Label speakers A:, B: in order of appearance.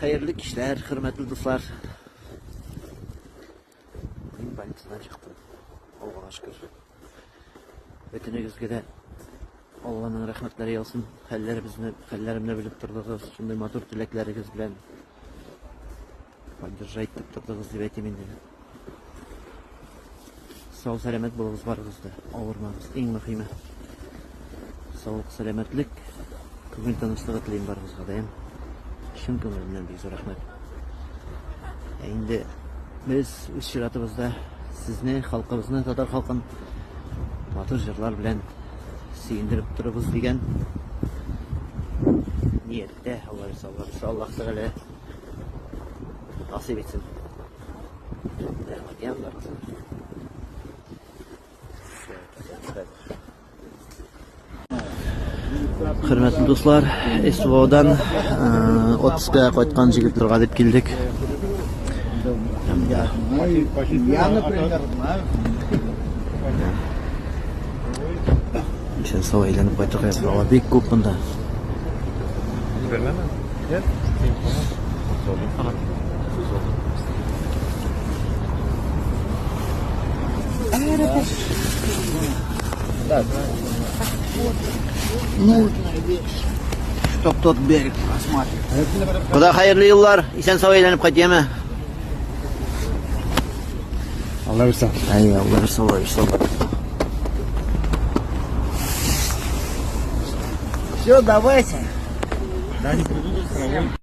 A: Хәерле кичләр, хөрмәтле дуслар. Мин больницадан чыктым. Аллага шөкер. Бөтенегезгә дә Алланың рәхмәтләре яусын. Хәлләребезне, хәлләремне белеп тордыгыз. Шундый матур теләкләрегез белән поддержать итеп тордыгыз дип әйтим инде. Сау сәламәт булыгыз барыгыз да, авырмагыз, иң мөхиме. Саулык, сәламәтлек, күңел тынычлыгы телим барыгызга да. Чын күңелемнән бик зур рәхмәт. Ә инде без үз чиратыбызда сезне, халкыбызны, татар халкын матур җырлар белән сөендереп торыбыз дигән нияттә, Алла бирсә, Алла бирсә, Аллаһ Тәгалә насыйп итсен. Хөрмәтле дуслар, СВОдан отпускка кайткан җегетләргә дип килдек.
B: Я, например, знаю.
A: Исән сау әйләнеп кайтырга язсын. Алар бик күп монда.
B: Нужная вещь, чтоб тот берег просматривал.
A: Кода хәерле юллар. Исән сау әйләнеп кайт, яме.
C: Алла бирсә.
A: Әй, Алла бирсә, Алла бирсә.
B: Все, давайте.
C: Да, не придут,